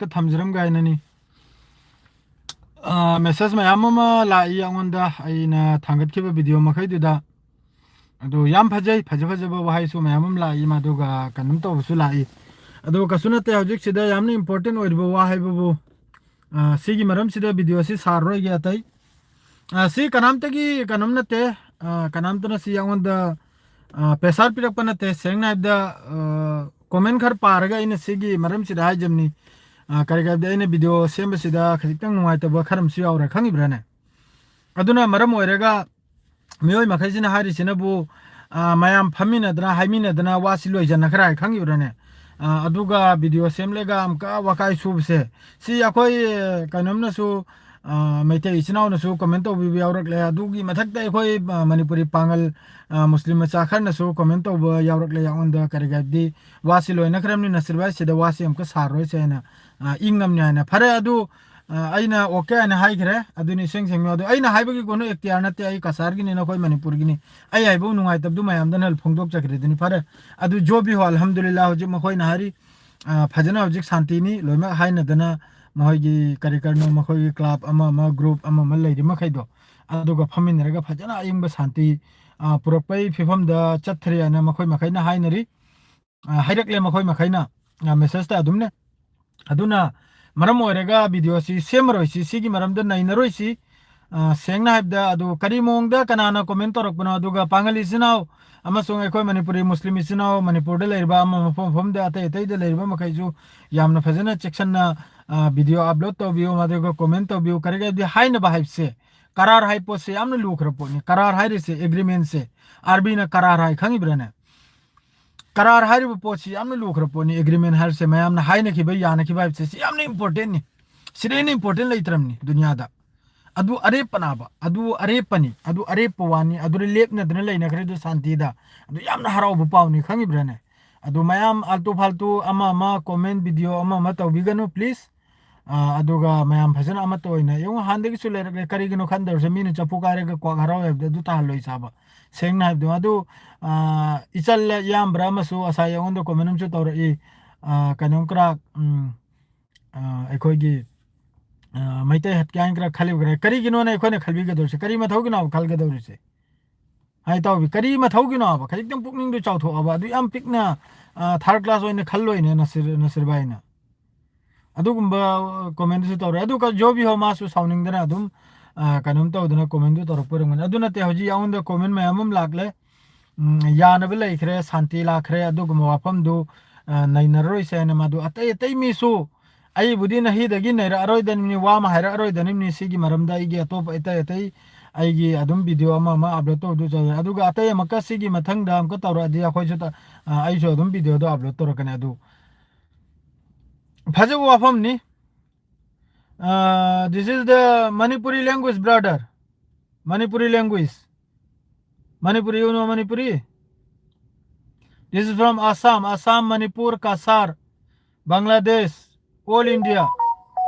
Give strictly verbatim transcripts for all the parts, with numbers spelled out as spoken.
ꯊꯝꯖꯔꯝꯒꯦ ꯍꯥꯏꯅꯅꯤ꯫ ꯑ, message ꯃꯌꯥꯝ ꯑꯃ ꯂꯥꯛꯏ ꯑꯩꯉꯣꯟꯗ, ꯑꯩꯅ ꯊꯥꯡꯒꯠꯈꯤꯕ video ꯃꯈꯩꯗꯨꯗ꯫ ꯑꯗꯣ ꯌꯥꯝ ꯐꯖꯩ, ꯐꯖ ꯐꯖꯕ ꯋꯥꯍꯩꯁꯨ ꯃꯌꯥꯝ ꯑꯃ ꯂꯥꯛꯏ, ꯃꯗꯨꯒ ꯀꯩꯅꯣꯝ ꯇꯧꯕꯁꯨ ꯂꯥꯛꯏ꯫ ꯑꯗꯣ ꯀꯩꯁꯨ ꯅꯠꯇꯦ, ꯍꯧꯖꯤꯛꯁꯤꯗ ꯌꯥꯝꯅ important ꯑꯣꯏꯔꯤꯕ ꯋꯥ ꯍꯥꯏꯕꯕꯨ, ꯑ, ꯁꯤꯒꯤ ꯃꯔꯝꯁꯤꯗ video ꯑꯁꯤ ꯁꯥꯔꯔꯣꯏꯒꯦ ꯑꯇꯩ꯫ ꯑ, ꯁꯤ ꯀꯅꯥꯝꯇꯒꯤ ꯀꯩꯅꯣꯝ ꯅꯠꯇꯦ, ꯑ, ꯀꯅꯥꯝꯇꯅ ꯁꯤ ꯑꯩꯉꯣꯟꯗ, ꯑ, pressure ꯄꯤꯔꯛꯄ ꯅꯠꯇꯦ꯫ ꯁꯦꯡꯅ ꯍꯥꯏꯕꯗ, ꯑ, comment ꯈꯔ ꯄꯥꯔꯒ ꯑꯩꯅ ꯁꯤꯒꯤ ꯃꯔꯝꯁꯤꯗ ꯍꯥꯏꯖꯕꯅꯤ꯫ ꯑ, ꯀꯔꯤꯒꯤ ꯍꯥꯏꯕꯗꯤ ꯑꯩꯅ video ꯁꯦꯝꯕꯁꯤꯗ ꯈꯖꯤꯛꯇꯪ ꯅꯨꯡꯉꯥꯏꯇꯕ ꯈꯔ ꯑꯃꯁꯨ ꯌꯥꯎꯔꯦ, ꯈꯪꯉꯤꯕ꯭ꯔꯥꯅꯦ? ꯑꯗꯨꯅ ꯃꯔꯝ ꯑꯣꯏꯔꯒ ꯃꯤꯑꯣꯏ ꯃꯈꯩꯁꯤꯅ ꯍꯥꯏꯔꯤꯁꯤꯅꯕꯨ, ꯑ, ꯃꯌꯥꯝ ꯐꯝꯃꯤꯟꯅꯗꯅ ꯍꯥꯏꯃꯤꯟꯅꯗꯅ ꯋꯥꯁꯤ ꯂꯣꯏꯖꯟꯅꯈ꯭ꯔꯦ ꯍꯥꯏ, ꯈꯪꯉꯤꯕ꯭ꯔꯥꯅꯦ? ꯑ, ꯑꯗꯨꯒ video ꯁꯦꯝꯂꯒ ꯑꯃꯨꯛꯀ ꯋꯥꯀꯥꯏ ꯁꯨꯕꯁꯦ, ꯁꯤ ꯑꯩꯈꯣꯏ, ꯑ, ꯀꯩꯅꯣꯝꯅꯁꯨ, ꯑ, ꯃꯩꯇꯩ ꯏꯆꯤꯟ ꯏꯅꯥꯎꯅꯁꯨ comment ꯇꯧꯕꯤꯕ ꯌꯥꯎꯔꯛꯂꯦ꯫ ꯑꯗꯨꯒꯤ ꯃꯊꯛꯇ ꯑꯩꯈꯣꯏ, ꯑ, ꯃꯅꯤꯄꯨꯔꯤ ꯄꯥꯡꯒꯜ, ꯑ, ꯃꯨꯁꯂꯤꯝ ꯃꯆꯥ ꯈꯔꯅꯁꯨ comment ꯇꯧꯕ ꯌꯥꯎꯔꯛꯂꯦ ꯑꯩꯉꯣꯟꯗ, ꯀꯔꯤꯒꯤ ꯍꯥꯏꯕꯗꯤ ꯋꯥꯁꯤ ꯂꯣꯏꯅꯈ꯭ꯔꯕꯅꯤꯅ ꯁꯤꯔꯕꯥꯏꯁꯤꯗ ꯋꯥꯁꯤ ꯑꯃꯨꯛꯀ ꯁꯥꯔꯔꯣꯏꯁꯦ ꯍꯥꯏꯅ, ꯑ, ꯏꯪꯉꯝꯅꯤ ꯍꯥꯏꯅ꯫ ꯐꯔꯦ, ꯑꯗꯨ ꯑ, ꯑꯩꯅ okay ꯍꯥꯏꯅ ꯍꯥꯏꯈ꯭ꯔꯦ꯫ ꯑꯗꯨꯅꯤ ꯏꯁꯦꯡ ꯁꯦꯡꯅ꯫ ꯑꯗꯣ ꯑꯩꯅ ꯍꯥꯏꯕꯒꯤ ꯀꯣꯟꯅ ꯏꯈꯇꯤꯌꯥꯔ ꯅꯠꯇꯦ, ꯑꯩ ꯀꯁꯥꯔꯒꯤꯅꯤ, ꯅꯈꯣꯏ ꯃꯅꯤꯄꯨꯔꯒꯤꯅꯤ꯫ ꯑꯩ ꯍꯥꯏꯕ ꯅꯨꯡꯉꯥꯏꯇꯕꯗꯨ ꯃꯌꯥꯝꯗꯅ ꯐꯣꯡꯗꯣꯛꯆꯈ꯭ꯔꯦ ꯑꯗꯨꯅꯤ꯫ ꯐꯔꯦ, ꯑꯗꯨ ꯖꯣ ꯚꯤ ꯍꯣ, ꯑꯜꯍꯝꯗꯨꯂꯤꯜꯂꯥ, ꯍꯧꯖꯤꯛ ꯃꯈꯣꯏꯅ ꯍꯥꯏꯔꯤ, ꯑ, ꯐꯖꯅ ꯍꯧꯖꯤꯛ ꯁꯥꯟꯇꯤꯅꯤ, ꯂꯣꯏꯅꯃꯛ ꯍꯥꯏꯅꯗꯅ ꯃꯈꯣꯏꯒꯤ ꯀꯔꯤ ꯀꯔꯤꯅꯣ, ꯃꯈꯣꯏꯒꯤ club ꯑꯃ ꯑꯃ, group ꯑꯃ ꯑꯃ ꯂꯩꯔꯤ ꯃꯈꯩꯗꯣ, ꯑꯗꯨꯒ ꯐꯝꯃꯤꯟꯅꯔꯒ ꯐꯖꯅ ꯑꯏꯪꯕ ꯁꯥꯟꯇꯤ, ꯑ, ꯄꯨꯔꯛꯄꯩ ꯐꯤꯕꯝꯗ ꯆꯠꯊꯔꯦ ꯍꯥꯏꯅ ꯃꯈꯣꯏ ꯃꯈꯩꯅ ꯍꯥꯏꯅꯔꯤ꯫ ꯑ, ꯍꯥꯏꯔꯛꯂꯦ ꯃꯈꯣꯏ ꯃꯈꯩꯅ, ꯑ, message ꯇ ꯑꯗꯨꯝꯅꯦ꯫ ꯑꯗꯨꯅ ꯃꯔꯝ ꯑꯣꯏꯔꯒ video ꯁꯤ ꯁꯦꯝꯃꯔꯣꯏꯁꯤ, ꯁꯤꯒꯤ ꯃꯔꯝꯗ ꯅꯩꯅꯔꯣꯏꯁꯤ꯫ ꯑ, ꯁꯦꯡꯅ ꯍꯥꯏꯕꯗ, ꯑꯗꯨ ꯀꯔꯤ ꯃꯑꯣꯡꯗ ꯀꯅꯥꯅ comment ꯇꯧꯔꯛꯄꯅꯣ, ꯑꯗꯨꯒ ꯄꯥꯡꯒꯜ ꯏꯆꯤꯟ ꯏꯅꯥꯎ ꯑꯃꯁꯨꯡ ꯑꯩꯈꯣꯏ ꯃꯅꯤꯄꯨꯔꯤ ꯃꯨꯁꯂꯤꯝ ꯏꯆꯤꯟ ꯏꯅꯥꯎ ꯃꯅꯤꯄꯨꯔꯗ ꯂꯩꯔꯤꯕ ꯑꯃ ꯃꯐꯝ ꯃꯐꯝꯗ ꯑꯇꯩ ꯑꯇꯩꯗ ꯂꯩꯔꯤꯕ ꯃꯈꯩꯁꯨ ꯌꯥꯝꯅ ꯐꯖꯅ ꯆꯦꯛꯁꯤꯟꯅ, ꯑ, video upload ꯇꯧꯕꯤꯌꯨ, ꯑꯗꯨꯒ comment ꯇꯧꯕꯤꯌꯨ꯫ ꯀꯔꯤꯒꯤ ꯍꯥꯏꯕꯗꯤ ꯍꯥꯏꯅꯕ ꯍꯥꯏꯕꯁꯦ, ꯀꯔꯥꯔ ꯍꯥꯏꯕ ꯄꯣꯠꯁꯦ ꯌꯥꯝꯅ ꯂꯨꯈ꯭ꯔ ꯄꯣꯠꯅꯤ꯫ ꯀꯔꯥꯔ ꯍꯥꯏꯔꯤꯁꯦ agreement ꯁꯦ, ꯑꯥꯔꯕꯤꯅ ꯀꯔꯥꯔ ꯍꯥꯏ, ꯈꯪꯉꯤꯕ꯭ꯔꯥꯅꯦ? ꯀꯔꯥꯔ ꯍꯥꯏꯔꯤꯕ ꯄꯣꯠꯁꯤ ꯌꯥꯝꯅ ꯂꯨꯈ꯭ꯔ ꯄꯣꯠꯅꯤ꯫ Agreement ꯍꯥꯏꯔꯤꯁꯦ ꯃꯌꯥꯝꯅ ꯍꯥꯏꯅꯈꯤꯕ, ꯌꯥꯅꯈꯤꯕ ꯍꯥꯏꯕꯁꯦ ꯁꯤ ꯌꯥꯝꯅ important ꯅꯤ꯫ ꯁꯤꯗꯩ ꯍꯦꯟꯅ important ꯂꯩꯇ꯭ꯔꯕꯅꯤ ꯗꯨꯅꯤꯌꯥꯗ꯫ ꯑꯗꯨ ꯑꯔꯦꯞꯄꯅꯥꯕ, ꯑꯗꯨ ꯑꯔꯦꯞꯄꯅꯤ, ꯑꯗꯨ ꯑꯔꯦꯞꯄ ꯋꯥꯅꯤ, ꯑꯗꯨ ꯂꯦꯞꯅꯗꯅ ꯂꯩꯅꯈ꯭ꯔꯦ ꯑꯗꯨ ꯁꯥꯟꯇꯤꯗ꯫ ꯑꯗꯨ ꯌꯥꯝꯅ ꯍꯔꯥꯎꯕ ꯄꯥꯎꯅꯤ, ꯈꯪꯉꯤꯕ꯭ꯔꯥꯅꯦ? ꯑꯗꯨ ꯃꯌꯥꯝ ꯑꯥꯜꯇꯨ ꯐꯥꯜꯇꯨ ꯑꯃ ꯑꯃ comment video ꯑꯃ ꯑꯃ ꯇꯧꯕꯤꯒꯅꯨ please꯫ ꯑ, ꯑꯗꯨꯒ ꯃꯌꯥꯝ ꯐꯖꯅ ꯑꯃꯠꯇ ꯑꯣꯏꯅ ꯌꯦꯡꯉꯨ꯫ ꯍꯥꯟꯅꯗꯒꯤꯁꯨ ꯂꯩꯔꯛꯂꯦ, ꯀꯔꯤꯒꯤꯅꯣ ꯈꯟꯗꯧꯔꯁꯦ, ꯃꯤꯅ ꯆꯐꯨ ꯀꯥꯏꯔꯒ ꯀ꯭ꯋꯥꯛ ꯍꯔꯥꯎꯋꯦ ꯍꯥꯏꯕꯗꯣ ꯑꯗꯨ ꯇꯥꯍꯜꯂꯣꯏ ꯁꯥꯕ꯫ ꯁꯦꯡꯅ ꯍꯥꯏꯕꯗꯣ꯫ ꯑꯗꯨ, ꯑ, ꯏꯆꯜꯂ ꯏꯌꯥꯝꯕ꯭ꯔꯥ ꯑꯃꯁꯨ ꯉꯁꯥꯏ ꯑꯩꯉꯣꯟꯗ comment ꯑꯃꯁꯨ ꯇꯧꯔꯛꯏ꯫ ꯑ, ꯀꯩꯅꯣꯝ ꯈꯔ, ꯎꯝ, ꯑꯩꯈꯣꯏꯒꯤ ꯃꯩꯇꯩ ꯍꯠꯀꯦ ꯍꯥꯏꯅ ꯈꯔ ꯈꯜꯂꯤꯕ ꯈꯔ ꯀꯔꯤꯒꯤꯅꯣꯅ ꯑꯩꯈꯣꯏꯅ ꯈꯜꯕꯤꯒꯗꯧꯔꯤꯁꯦ? ꯀꯔꯤ ꯃꯊꯧꯒꯤꯅꯣꯕ ꯈꯜꯒꯗꯧꯔꯤꯁꯦ? ꯍꯥꯏ ꯇꯥꯎꯕꯤ, ꯀꯔꯤ ꯃꯊꯧꯒꯤꯅꯣꯕ? ꯈꯖꯤꯛꯇꯪ ꯄꯨꯛꯅꯤꯡꯗꯨ ꯆꯥꯎꯊꯣꯛꯑꯕ, ꯑꯗꯨ ꯌꯥꯝ ꯄꯤꯛꯅ ꯊꯥꯔꯠ ꯀ꯭ꯂꯥꯁ ꯑꯣꯏꯅ ꯈꯜꯂꯣꯏꯅꯦ ꯅꯁꯤꯔ ꯅꯁꯤꯔ ꯚꯥꯏꯅ꯫ ꯑꯗꯨꯒꯨꯝꯕ ꯀꯣꯃꯦꯟꯗꯨꯁꯨ ꯇꯧꯔꯦ꯫ ꯑꯗꯨꯒ ꯖꯣꯕꯤ ꯍꯣ ꯃꯥꯁꯨ ꯁꯥꯎꯅꯤꯡꯗꯅ ꯑꯗꯨꯝ ꯀꯩꯅꯣꯝ ꯇꯧꯗꯅ ꯀꯣꯃꯦꯟꯗꯨ ꯇꯧꯔꯛꯄ ꯑꯣꯏꯔꯝꯒꯅꯤ꯫ ꯑꯗꯨ ꯅꯠꯇꯦ, ꯍꯧꯖꯤꯛ ꯑꯩꯉꯣꯟꯗ ꯀꯣꯃꯦꯟ ꯃꯌꯥꯝ ꯑꯃ ꯂꯥꯛꯂꯦ꯫ ꯎꯝ, ꯌꯥꯅꯕ ꯂꯩꯈ꯭ꯔꯦ, ꯁꯥꯟꯇꯤ ꯂꯥꯛꯈ꯭ꯔꯦ, ꯑꯗꯨꯒꯨꯝꯕ ꯋꯥꯐꯝꯗꯨ ꯅꯩꯅꯔꯔꯣꯏꯁꯦ ꯍꯥꯏꯅ ꯃꯥꯗꯨ ꯑꯇꯩ ꯑꯇꯩ ꯃꯤꯁꯨ ꯑꯩꯕꯨꯗꯤ ꯅꯍꯤꯗꯒꯤ ꯅꯩꯔꯛꯑꯔꯣꯏꯗꯅꯤꯕꯅꯤ, ꯋꯥ ꯑꯃ ꯍꯥꯏꯔꯛꯑꯔꯣꯏꯗꯅꯤꯕꯅꯤ꯫ ꯁꯤꯒꯤ ꯃꯔꯝꯗ ꯑꯩꯒꯤ ꯑꯇꯣꯞꯄ ꯑꯇꯩ ꯑꯇꯩ ꯑꯩꯒꯤ ꯑꯗꯨꯝ ꯚꯤꯗꯤꯑꯣ ꯑꯃ ꯑꯃ ꯑꯞꯂꯣꯗ ꯇꯧꯗꯨ ꯆꯠꯂꯦ꯫ ꯑꯗꯨꯒ ꯑꯇꯩ ꯑꯃꯨꯛꯀ ꯁꯤꯒꯤ ꯃꯊꯪꯗ ꯑꯃꯨꯛꯀ ꯇꯧꯔꯛꯑꯗꯤ ꯑꯩꯈꯣꯏꯁꯨ ꯇ-, ꯑ, ꯑꯩꯁꯨ ꯑꯗꯨꯝ ꯚꯤꯗꯤꯑꯣꯗꯣ ꯑꯞꯂꯣꯗ ꯇꯧꯔꯛꯀꯅꯤ꯫ ꯑꯗꯨ ꯐꯖꯕ ꯋꯥꯐꯝꯅꯤ꯫ Uh, this is the Manipuri language, brother. Manipuri language. Manipuri, you know Manipuri? This is from Assam, Assam, Manipur, Cachar, Bangladesh, all India.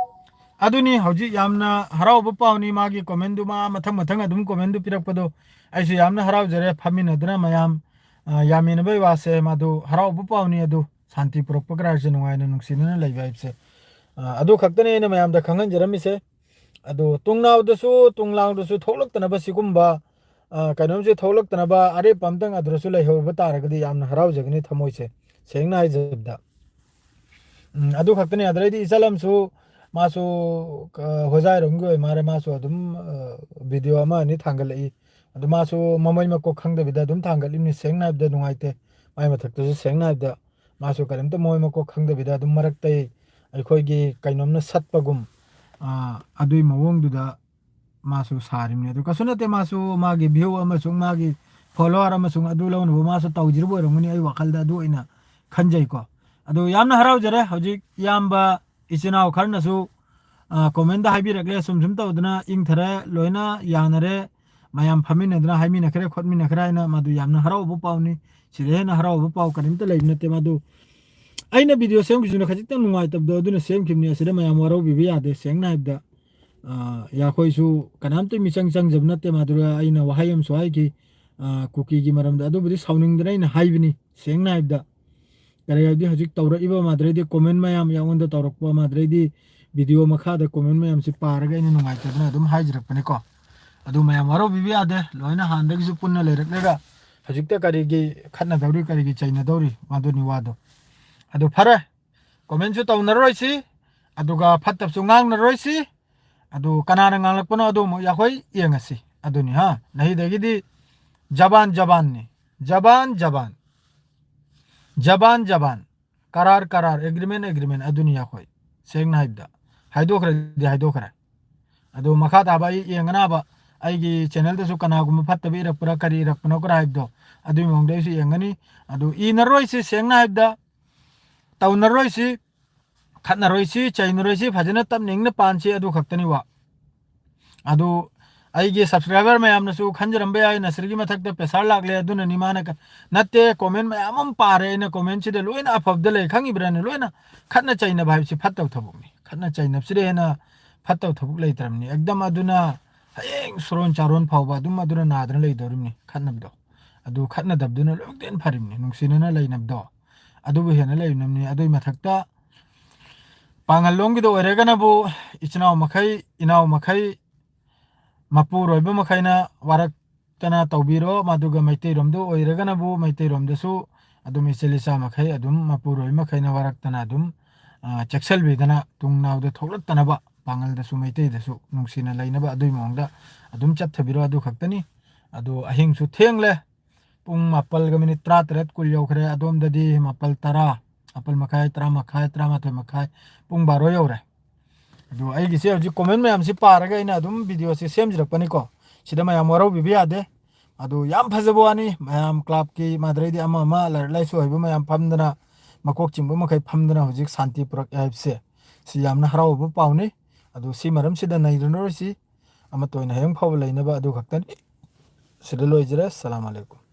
ꯑꯗꯨꯅꯤ ꯍꯧꯖꯤꯛ ꯌꯥꯝꯅ ꯍꯔꯥꯎꯕ ꯄꯥꯎꯅꯤ꯫ ꯃꯥꯒꯤ ꯀꯣꯃꯦꯟꯗꯨ ꯃꯥ ꯃꯊꯪ ꯃꯊꯪ ꯑꯗꯨꯝ ꯀꯣꯃꯦꯟꯗꯨ ꯄꯤꯔꯛꯄꯗꯣ ꯑꯩꯁꯨ ꯌꯥꯝꯅ ꯍꯔꯥꯎꯖꯔꯦ꯫ ꯐꯝꯃꯤꯟꯅꯗꯅ ꯃꯌꯥꯝ, ꯑ, ꯌꯥꯃꯤꯟꯅꯕꯩ ꯋꯥꯁꯦ ꯃꯥꯗꯨ ꯍꯔꯥꯎꯕ ꯄꯥꯎꯅꯤ꯫ ꯑꯗꯨ ꯁꯥꯟꯇꯤ ꯄꯨꯔꯛꯄ ꯀꯔꯥꯏꯁꯦ ꯅꯨꯡꯉꯥꯏꯅ ꯅꯨꯡꯁꯤꯅꯅ ꯂꯩꯕ ꯍꯥꯏꯕꯁꯦ, ꯑ, ꯑꯗꯨ ꯈꯛꯇꯅꯤ ꯑꯩꯅ ꯃꯌꯥꯝꯗ ꯈꯪꯍꯟꯖꯔꯝꯃꯤꯁꯦ꯫ ꯑꯗꯨ ꯇꯨꯡꯅꯥꯎꯗꯁꯨ ꯇꯨꯡꯂꯥꯎꯗꯁꯨ ꯊꯣꯛꯂꯛꯇꯅꯕ ꯁꯤꯒꯨꯝꯕ, ꯑ, ꯀꯩꯅꯣꯝꯁꯦ ꯊꯣꯛꯂꯛꯇꯅꯕ ꯑꯔꯦꯞꯄ ꯑꯝꯇꯪ ꯑꯗꯨꯗꯁꯨ ꯂꯩꯍꯧꯕ ꯇꯥꯔꯒꯗꯤ ꯌꯥꯝꯅ ꯍꯔꯥꯎꯖꯒꯅꯤ ꯊꯃꯣꯏꯁꯦ, ꯁꯦꯡꯅ ꯍꯥꯏꯖꯕꯗ꯫ ꯎꯝ, ꯑꯗꯨ ꯈꯛꯇꯅꯤ꯫ ꯑꯗꯨꯗꯩꯗꯤ ꯏꯆꯜ ꯑꯃꯁꯨ ꯃꯥꯁꯨ, ꯑ, ꯍꯣꯖꯥꯏꯔꯣꯝꯒꯤ ꯑꯣꯏ ꯃꯥꯜꯂꯦ, ꯃꯥꯁꯨ ꯑꯗꯨꯝ, ꯑ, ꯚꯤꯗꯤꯑꯣ ꯑꯃ ꯑꯅꯤ ꯊꯥꯡꯒꯠꯂꯛꯏ꯫ ꯑꯗꯨ ꯃꯥꯁꯨ ꯃꯃꯩ ꯃꯀꯣꯛ ꯈꯪꯗꯕꯤꯗ ꯑꯗꯨꯝ ꯊꯥꯡꯒꯠꯂꯤꯕꯅꯤ꯫ ꯁꯦꯡꯅ ꯍꯥꯏꯕꯗ ꯅꯨꯡꯉꯥꯏꯇꯦ ꯃꯥꯏ ꯃꯊꯛꯇꯁꯨ꯫ ꯁꯦꯡꯅ ꯍꯥꯏꯕꯗ ꯃꯥꯁꯨ ꯀꯔꯤꯝꯇ ꯃꯃꯩ ꯃꯀꯣꯛ ꯈꯪꯗꯕꯤꯗ ꯑꯗꯨꯝ ꯃꯔꯛꯇꯩ ꯑꯩꯈꯣꯏꯒꯤ ꯀꯩꯅꯣꯝꯅ ꯁꯠꯄꯒꯨꯝ, ꯑ, ꯑꯗꯨꯏ ꯃꯑꯣꯡꯗꯨꯗ ꯃꯥꯁꯨ ꯁꯥꯔꯤꯕꯅꯤ꯫ ꯑꯗꯨ ꯀꯩꯁꯨ ꯅꯠꯇꯦ, ꯃꯥꯁꯨ ꯃꯥꯒꯤ ꯚ꯭ꯌꯨ ꯑꯃꯁꯨꯡ ꯃꯥꯒꯤ ꯐꯣꯂꯣꯋꯔ ꯑꯃꯁꯨꯡ ꯑꯗꯨ ꯂꯧꯅꯕ ꯃꯥꯁꯨ ꯇꯧꯖꯔꯤꯕ ꯑꯣꯏꯔꯝꯒꯅꯤ, ꯑꯩ ꯋꯥꯈꯜꯗ ꯑꯗꯨ ꯑꯣꯏꯅ ꯈꯟꯖꯩꯀꯣ꯫ ꯑꯗꯨ ꯌꯥꯝꯅ ꯍꯔꯥꯎꯖꯔꯦ꯫ ꯍꯧꯖꯤꯛ ꯏꯌꯥꯝꯕ ꯏꯆꯤꯟ ꯏꯅꯥꯎ ꯈꯔꯅꯁꯨ, ꯑ, ꯀꯣꯃꯦꯟꯗ ꯍꯥꯏꯕꯤꯔꯛꯂꯦ, ꯁꯨꯝ ꯁꯨꯝ ꯇꯧꯗꯅ ꯏꯪꯊꯔꯦ, ꯂꯣꯏꯅ ꯌꯥꯅꯔꯦ, ꯃꯌꯥꯝ ꯐꯝꯃꯤꯟꯅꯗꯅ ꯍꯥꯏꯃꯤꯟꯅꯈ꯭ꯔꯦ ꯈꯣꯠꯃꯤꯟꯅꯈ꯭ꯔꯦ ꯍꯥꯏꯅ꯫ ꯃꯗꯨ ꯌꯥꯝꯅ ꯍꯔꯥꯎꯕ ꯄꯥꯎꯅꯤ꯫ ꯁꯤꯗ ꯍꯦꯟꯅ ꯍꯔꯥꯎꯕ ꯄꯥꯎ ꯀꯔꯤꯝꯇ ꯂꯩꯕ ꯅꯠꯇꯦ꯫ ꯃꯗꯨ ꯑꯩꯅ ꯚꯤꯗꯤꯑꯣ ꯁꯦꯝꯈꯤꯕꯗꯨꯅ ꯈꯖꯤꯛꯇꯪ ꯅꯨꯡꯉꯥꯏꯇꯕꯗꯣ ꯑꯗꯨꯅ ꯁꯦꯝꯈꯤꯕꯅꯤ꯫ ꯑꯁꯤꯗ ꯃꯌꯥꯝ ꯋꯥꯔꯧꯕꯤꯕ ꯌꯥꯗꯦ꯫ ꯁꯦꯡꯅ ꯍꯥꯏꯕꯗ, ꯑ, ꯑꯩꯈꯣꯏꯁꯨ ꯀꯅꯥꯝꯇ ꯃꯤꯆꯪ ꯆꯪꯖꯕ ꯅꯠꯇꯦ꯫ ꯃꯗꯨꯗ ꯑꯩꯅ ꯋꯥꯍꯩ ꯑꯃꯁꯨ ꯍꯥꯏꯈꯤ, ꯑ, ꯀꯨꯀꯤꯒꯤ ꯃꯔꯝꯗ꯫ ꯑꯗꯨꯕꯨꯗꯤ ꯁꯥꯎꯅꯤꯡꯗꯅ ꯑꯩꯅ ꯍꯥꯏꯕꯅꯤ, ꯁꯦꯡꯅ ꯍꯥꯏꯕꯗ꯫ ꯀꯔꯤ ꯍꯥꯏꯗꯤ ꯍꯧꯖꯤꯛ ꯇꯧꯔꯛꯏꯕ ꯃꯥꯗ꯭ꯔꯩꯗꯤ comment ꯃꯌꯥꯝ ꯑꯩꯉꯣꯟꯗ ꯇꯧꯔꯛꯄ ꯃꯥꯗ꯭ꯔꯩꯗꯤ video ꯃꯈꯥꯗ comment ꯃꯌꯥꯝꯁꯤ ꯄꯥꯔꯒ ꯑꯩꯅ ꯅꯨꯡꯉꯥꯏꯇꯗꯅ ꯑꯗꯨꯝ ꯍꯥꯏꯖꯔꯛꯄꯅꯤꯀꯣ꯫ ꯑꯗꯨ ꯃꯌꯥꯝ ꯋꯥꯔꯧꯕꯤꯕ ꯌꯥꯗꯦ, ꯂꯣꯏꯅ ꯍꯥꯟꯅꯗꯒꯤꯁꯨ ꯄꯨꯟꯅ ꯂꯩꯔꯛꯂꯒ ꯍꯧꯖꯤꯛꯇ ꯀꯔꯤꯒꯤ ꯈꯠꯅꯗꯧꯔꯤ, ꯀꯔꯤꯒꯤ ꯆꯩꯅꯗꯧꯔꯤ, ꯃꯗꯨꯅꯤ ꯋꯥꯗꯣ꯫ ꯑꯗꯨ ꯐꯔꯦ, commentꯁꯨ ꯇꯧꯅꯔꯣꯏꯁꯤ, ꯑꯗꯨꯒ ꯐꯠꯇꯕꯁꯨ ꯉꯥꯡꯅꯔꯣꯏꯁꯤ꯫ ꯑꯗꯨ ꯀꯅꯥꯅ ꯉꯥꯡꯂꯛꯄꯅꯣ ꯑꯗꯨ ꯑꯃꯨꯛ ꯑꯩꯈꯣꯏ ꯌꯦꯡꯉꯁꯤ꯫ ꯑꯗꯨꯅꯤ ꯍꯥ, ꯅꯍꯤꯗꯒꯤꯗꯤ ꯖꯕꯥꯟ ꯖꯕꯥꯟꯅꯤ, ꯖꯕꯥꯟ ꯖꯕꯥꯟ, ꯖꯕꯥꯟ ꯖꯕꯥꯟ, ꯀꯔꯥꯔ ꯀꯔꯥꯔ, agreement agreement, ꯑꯗꯨꯅꯤ ꯑꯩꯈꯣꯏ꯫ ꯁꯦꯡꯅ ꯍꯥꯏꯕꯗ ꯍꯥꯏꯗꯣꯛꯈ꯭ꯔꯗꯤ ꯍꯥꯏꯗꯣꯛꯈ꯭ꯔꯦ꯫ ꯑꯗꯨ ꯃꯈꯥ ꯇꯥꯕ ꯑꯩ ꯌꯦꯡꯒꯅꯕ, ꯑꯩꯒꯤ channelꯗꯁꯨ ꯀꯅꯥꯒꯨꯝꯕ ꯐꯠꯇꯕ ꯏꯔꯛꯄ꯭ꯔꯥ, ꯀꯔꯤ ꯏꯔꯛꯄꯅꯣ ꯈꯔ ꯍꯥꯏꯕꯗꯣ, ꯑꯗꯨꯒꯤ ꯃꯑꯣꯡꯗ ꯑꯩꯁꯨ ꯌꯦꯡꯒꯅꯤ꯫ ꯑꯗꯨ ꯏꯅꯔꯣꯏꯁꯤ, ꯁꯦꯡꯅ ꯍꯥꯏꯕꯗ ꯇꯧꯅꯔꯣꯏꯁꯤ, ꯈꯠꯅꯔꯣꯏꯁꯤ, ꯆꯩꯅꯔꯣꯏꯁꯤ, ꯐꯖꯅ ꯇꯞꯅ ꯏꯪꯅ ꯄꯥꯟꯁꯤ, ꯑꯗꯨ ꯈꯛꯇꯅꯤ ꯋꯥ꯫ ꯑꯗꯨ ꯑꯩꯒꯤ subscriber ꯃꯌꯥꯝꯅꯁꯨ ꯈꯟꯖꯔꯝꯕ ꯌꯥꯏ, "ꯅꯁꯤꯔꯒꯤ ꯃꯊꯛꯇ ꯄꯩꯁꯥ ꯂꯥꯛꯂꯦ, ꯑꯗꯨꯅꯅꯤ ꯃꯥꯅ ꯀ-," ꯅꯠꯇꯦ, comment ꯃꯌꯥꯝ ꯑꯃ ꯄꯥꯔꯦ ꯑꯩꯅ, commentꯁꯤꯗ ꯂꯣꯏꯅ ꯑꯐꯕꯗ ꯂꯩ, ꯈꯪꯉꯤꯕ꯭ꯔꯥꯅꯦ? ꯂꯣꯏꯅ ꯈꯠꯅ ꯆꯩꯅꯕ ꯍꯥꯏꯕꯁꯤ ꯐꯠꯇꯕ ꯊꯕꯛꯅꯤ꯫ ꯈꯠꯅ ꯆꯩꯅꯕꯁꯤꯗ ꯍꯦꯟꯅ ꯐꯠꯇꯕ ꯊꯕꯛ ꯂꯩꯇ꯭ꯔꯕꯅꯤ꯫ ꯑꯦꯛꯗꯝ ꯑꯗꯨꯅ ꯍꯌꯦꯡ ꯁꯨꯔꯣꯟ ꯆꯥꯔꯣꯟ ꯐꯥꯎꯕ ꯑꯗꯨꯝ ꯑꯗꯨꯅ ꯅꯥꯗꯅ ꯂꯩꯗꯧꯔꯤꯕꯅꯤ, ꯈꯠꯅꯕꯗꯣ꯫ ꯑꯗꯨ ꯈꯠꯅꯗꯕꯗꯨꯅ ꯂꯣꯏꯅꯃꯛꯇ ꯍꯦꯟꯅ ꯐꯔꯤꯕꯅꯤ, ꯅꯨꯡꯁꯤꯅꯅ ꯂꯩꯅꯕꯗꯣ꯫ ꯑꯗꯨꯕꯨ ꯍꯦꯟꯅ ꯂꯩꯅꯕꯅꯤ꯫ ꯑꯗꯨꯒꯤ ꯃꯊꯛꯇ ꯄꯥꯡꯒꯜꯂꯣꯝꯒꯤꯗ ꯑꯣꯏꯔꯒꯅꯕꯨ ꯏꯆꯤꯟ ꯏꯅꯥꯎ ꯃꯈꯩ, ꯏꯅꯥꯎ ꯃꯈꯩ, ꯃꯄꯨꯔꯣꯏꯕ ꯃꯈꯩꯅ ꯋꯥꯔꯛꯇꯅ ꯇꯧꯕꯤꯔꯣ꯫ ꯃꯗꯨꯒ ꯃꯩꯇꯩꯔꯣꯝꯗ ꯑꯣꯏꯔꯒꯅꯕꯨ ꯃꯩꯇꯩꯔꯣꯝꯗꯁꯨ ꯑꯗꯨꯝ ꯏꯆꯤꯜ ꯏꯆꯥ ꯃꯈꯩ ꯑꯗꯨꯝ ꯃꯄꯨꯔꯣꯏꯕ ꯃꯈꯩꯅ ꯋꯥꯔꯛꯇꯅ ꯑꯗꯨꯝ, ꯑ, ꯆꯦꯛꯁꯤꯟꯕꯤꯗꯅ ꯇꯨꯡ ꯅꯥꯎꯗ ꯊꯣꯛꯂꯛꯇꯅꯕ ꯄꯥꯡꯒꯜꯗꯁꯨ ꯃꯩꯇꯩꯗꯁꯨ ꯅꯨꯡꯁꯤꯅ ꯂꯩꯅꯕ ꯑꯗꯨꯒꯤ ꯃꯑꯣꯡꯗ ꯑꯗꯨꯝ ꯆꯠꯊꯕꯤꯔꯣ꯫ ꯑꯗꯨ ꯈꯛꯇꯅꯤ꯫ ꯑꯗꯨ ꯑꯍꯤꯡꯁꯨ ꯊꯦꯡꯂꯦ꯫ ꯄꯨꯡ ꯃꯥꯄꯜꯒ minute ꯇꯔꯥꯇꯔꯦꯠ ꯀꯨꯟ ꯌꯧꯈ꯭ꯔꯦ꯫ ꯑꯗꯣꯝꯗꯗꯤ ꯃꯥꯄꯜ ꯇꯔꯥ, ꯃꯥꯄꯜ ꯃꯈꯥꯏ, ꯇꯔꯥ ꯃꯈꯥꯏ, ꯇꯔꯥꯃꯥꯊꯣꯏ ꯃꯈꯥꯏ, ꯄꯨꯡ ꯕꯥꯔꯣ ꯌꯧꯔꯦ꯫ ꯑꯗꯨ ꯑꯩꯒꯤꯁꯦ ꯍꯧꯖꯤꯛ comment ꯃꯌꯥꯝꯁꯤ ꯄꯥꯔꯒ ꯑꯩꯅ ꯑꯗꯨꯝ videoꯁꯦ ꯁꯦꯝꯖꯔꯛꯄꯅꯤꯀꯣ꯫ ꯁꯤꯗ ꯃꯌꯥꯝ ꯋꯥꯔꯧꯕꯤꯕ ꯌꯥꯗꯦ꯫ ꯑꯗꯨ ꯌꯥꯝ ꯐꯖꯕ ꯋꯥꯅꯤ꯫ ꯃꯌꯥꯝ clubꯀꯤ ꯃꯥꯗ꯭ꯔꯩꯗꯤ ꯑꯃ ꯑꯃ ꯂꯥꯏꯔꯤꯛ ꯂꯥꯏꯁꯨ ꯍꯩꯕ ꯃꯌꯥꯝ ꯐꯝꯗꯅ, ꯃꯀꯣꯛ ꯆꯤꯡꯕ ꯃꯈꯩ ꯐꯝꯗꯅ ꯍꯧꯖꯤꯛ ꯁꯥꯟꯇꯤ ꯄꯨꯔꯛꯑꯦ ꯍꯥꯏꯕꯁꯦ, ꯁꯤ ꯌꯥꯝꯅ ꯍꯔꯥꯎꯕ ꯄꯥꯎꯅꯤ꯫ ꯑꯗꯨ ꯁꯤ ꯃꯔꯝꯁꯤꯗ ꯅꯩꯅꯔꯣꯏꯁꯤ꯫ ꯑꯃꯠꯇ ꯑꯣꯏꯅ ꯍꯌꯦꯡ ꯐꯥꯎꯕ ꯂꯩꯅꯕ ꯑꯗꯨ ꯈꯛꯇꯅꯤ꯫ ꯁꯤꯗ ꯂꯣꯏꯖꯔꯦ꯫ ꯑꯁꯂꯥꯃꯨ ꯑꯂꯩꯀꯨꯝ꯫